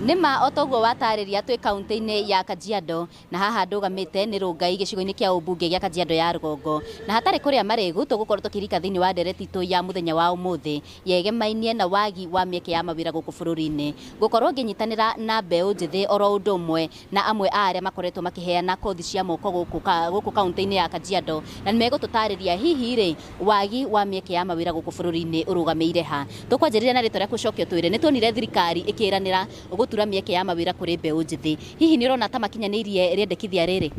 Nĩma o toguo watarĩria, twĩ kaunti-inĩ ya Kajiado na haha ndũgamĩte nĩ Rũngai, gĩcigo-inĩ kĩa ũmbunge gĩa Kajiado ya Rũgongo, na hatarĩ kũrĩa marĩgu tũgũkorwo tũkĩrika thĩinĩ wa ndereti itũ ya mũthenya wa ũmũthĩ yegemainie na wagi wa mĩeke ya mawĩra gũkũ bũrũri-inĩ. Ngũkorwo ngĩnyitanĩra na mbeũ njĩthĩ oro ũndũ ũmwe na amwe a arĩa makoretwo makĩheana kothi cia moko gũkũ kaunti-inĩ ya Kajiado, na nĩ megũtũtarĩria hihi rĩ wagi wa mĩeke ya mawĩra gũkũ bũrũri-inĩ ũrũgamĩire ha. Tũkwanjĩrĩria na rĩtwa rĩaku, ũcoke ũtwĩre, nĩ tuonire thirikari ĩkĩranĩra gũtura mĩeke ya mawĩra kũrĩ mbeũ njĩthĩ, hihi nĩ ũrona ta makinyanĩirie rĩendekithia rĩrĩ?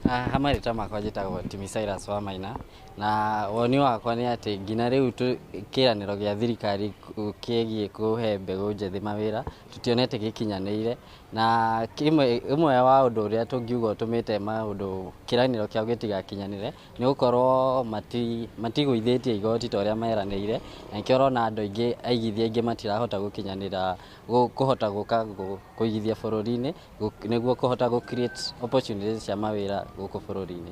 Ha marĩtwa makwa njĩtagwo Timi Cyrus wa Maina, na woni wakwa nĩ atĩ nginya rĩu kĩranĩro gĩa thirikari kĩgiĩ kũhe mbegũ njĩthĩ mawĩra tũtionete gĩkinyanĩire. Na kĩmwe ĩmwe wa ũndũ ũrĩa tũngiuga ũtũmĩte maũndũ kĩranĩro kĩao gĩtigakinyanĩre nĩ gũkorwo matigũithĩtie igoti ta ũrĩa meranĩire, na nĩkĩo ũrona andũ aingĩ, aigithia aingĩ matirahota gũkinyanĩra kũhota gũka kũigithia bũrũri-inĩ nĩguo kũhota gũ create opportunities cia mawĩra gũkũ bũrũri-inĩ.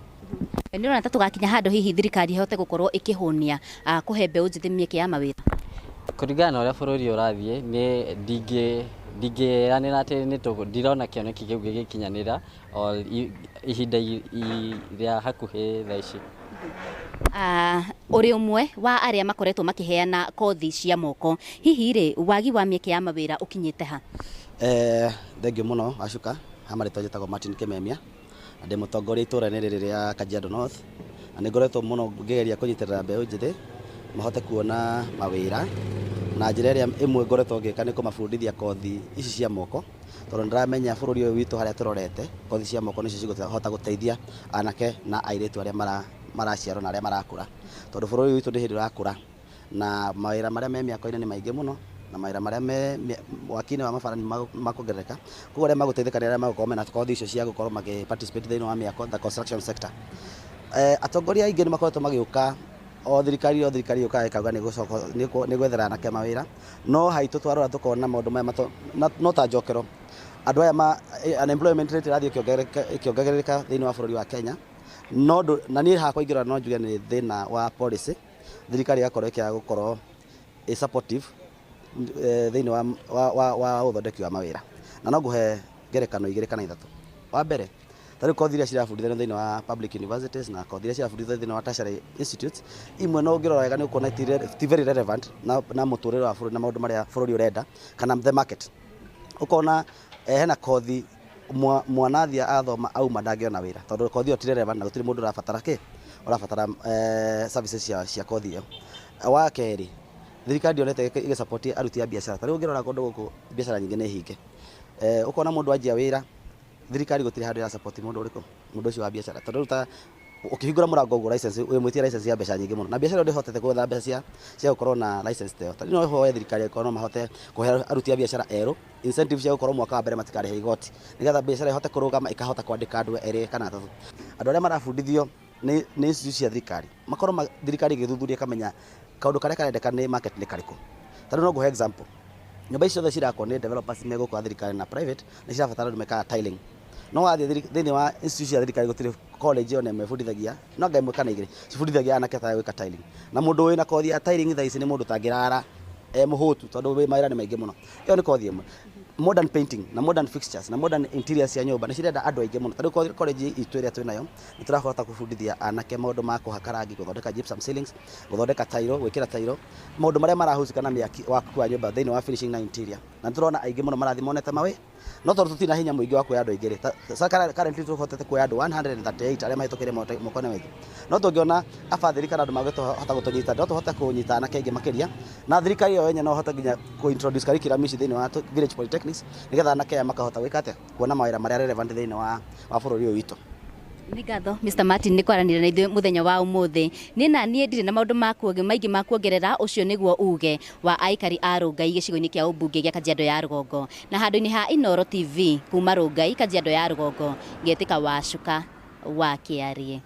Nĩ ũrona ta tũgakinya handũ hihi thirikari ĩhote gũkorwo ĩkĩhũnia kũhe mbeũ njĩthĩ mĩeke ya mawĩra? Kũringana na ũrĩa bũrũri ũrathiĩ, nĩ ndingĩranĩra atĩ nĩ ndirona kĩoneki kĩu gĩgĩkinyanĩra o ihinda rĩa hakuhĩ thaa ici. Ũrĩ ũmwe wa arĩa makoretwo makĩheana kothi cia moko, hihi rĩ wagi wa mĩeke ya mawĩra ũkinyĩte ha? Thengiũ mũno Wacuka. Ha marĩtwa njĩtagwo Martin Kimemia na ndĩ mũtongoria itũra-inĩ rĩrĩ rĩa Kajiado North, na nĩ ngoretwo mũno ngĩgeria kũnyitĩrĩra mbeũ njĩthĩ mahote kuona mawĩra, na njĩra ĩrĩa ĩmwe ngoretwo ngĩka nĩ kũmabundithia kothi ici cia moko, tondũ nĩndĩramenya bũrũri ũyũ witũ harĩa tũrorete, kothi cia moko nĩcio cigũhota gũteithia anake na airĩtu arĩa maraciarwo na arĩa marakũra, tondũ bũrũri ũyũ witũ nĩ hĩndĩ ũrakũra na mawĩra marĩa me mĩako-inĩ nĩ maingĩ mũno, na mawĩra marĩa me waki-inĩ wa mabara nĩ makuongerereka. Koguo arĩa magũteithĩka nĩ arĩa magũkorwo mena kothi icio cia gũkorwo magĩ participate thĩinĩ wa mĩako, the construction sector. Atongoria aingĩ nĩ makoretwo magĩũka, o thirikari yũkaga ĩkauga nĩ gwethera anake mawĩra, no haitũ twarora tũkona maũndũ maya no ta njokero. Andũ aya ma unemployment rate ĩrathiĩ ĩkĩongerereka thĩinĩ wa bũrũri wa Kenya, no na niĩ hakwa ingĩrora no njuge nĩ thĩna wa policy, thirikari ĩgakorwo ĩkĩaga gũkorwo ĩ supportive thĩinĩ wa ũthondeki wa mawĩra. Na no ngũhe ngerekano igĩrĩ kana ithatũ. Wa mbere, ta rĩu kothi iria cirabundithio thĩinĩ wa public universities na kothi iria cirabundithio thĩinĩ wa tertiary institutes imwe, no ũngĩrora wega nĩ ũkuona ti very relevant na mũtũrĩre wa bũrũri na maũndũ marĩa bũrũri ũrenda kana the market. Ũkona hena kothi mwana athiĩ athoma auma ndangĩona wĩra, tondũ kothi ĩyo ti relevant na gũtirĩ mũndũ ũrabatara kĩ ũrabatara services cia kothi ĩyo. Wa kerĩ, thirikari ndionete ĩgĩ support aruti a biacara. Ta rĩu ũngĩrora kũndũ gũkũ biacara nyingĩ nĩ hinge. Ũkona mũndũ anjia wĩra, thirikari gũtirĩ handũ ĩra support mũndũ ũrĩkũ, mũndũ ũcio wa biacara, tondũ rĩu ta ũkĩhingũra mũrango ũguo license wĩmwĩtie license ya mbeca nyingĩ mũno, na biacara ĩyo ndĩhotete gwetha mbeca cia gũkorwo na license ta ĩyo. Ta rĩu no hoye thirikari ĩkorwo no mahote kũhe aruti a biacara erũ incentive cia gũkorwo mwaka wa mbere matikarĩhe igoti, nĩgetha biacara ĩhote kũrũgama, ĩkahota kwandĩka andũ erĩ kana atatũ. Andũ arĩa marabundithio nĩ institute cia thirikari makorwo thirikari ĩgĩthuthuria ĩkamenya kaũndũ karĩa karendeka nĩ market nĩ karĩkũ. Ta rĩu no ngũhe example, nyũmba ici ciothe cirakwo nĩ developers me gũkũ a thirikari na private nĩ cirabatara andũ mekaga tiling, no wathiĩ thĩinĩ wa institute cia thirikari gũtirĩ college ona ĩmwe ĩbundithagia, no anga ĩmwe kana igĩrĩ cibundithagia anake ta gwĩka tiling, na mũndũ wĩna kothi ya tiling thaa ici nĩ mũndũ ũtangĩrara e mũhũtu, tondũ mawĩra nĩ maingĩ mũno. Ĩyo nĩ kothi ĩmwe. Modern painting na modern fixtures na modern interiors cia nyũmba nĩ cirenda andũ aingĩ mũno. Ta rĩu college itũ ĩrĩa twĩ nayo nĩ tũrahota kũbundithia anake maũndũ ma kũhaka rangi, gũthondeka gypsum ceilings, gũthondeka tairo, gwĩkĩra tairo, maũndũ marĩa marahusika na mĩaki waku wa nyũmba thĩinĩ wa finishing na interior, na nĩ tũrona aingĩ mũno marathiĩ monete mawĩ, no tondũ tũtirĩ na hinya mũingĩ wa kuoya andũ aingĩ rĩ, currently tũhotete kuoya andũ 138 arĩa mahĩtũkĩire moko-inĩ maitũ, no tũngĩona abathĩri kana andũ mangĩhota gũtũnyita, no tũhote kũnyita anake aingĩ makĩria, na thirikari ĩyo yenye no ĩhote nginya kũ introduce curriculum ici thĩinĩ wa village polytechnics, nĩgetha anake aya makahota gwĩka atĩa, kuona mawĩra marĩa relevant thĩinĩ wa bũrũri ũyũ witũ. Nĩ ngatho, Mr Martin, nĩ kwaranĩria na ithuĩ mũthenya wa ũmũthĩ. Niĩ na niĩ ndirĩ na maũndũ maingĩ ma kuongerera. Ũcio nĩguo uge wa aikari a Rũngai, gĩcigo-inĩ kĩa ũmbunge gĩa Kajiado ya Rũgongo, na handũ-inĩ ha Inooro TV kuma Rũngai, Kajiado ya Rũgongo, ngetĩka Wacuka wa Kĩarie.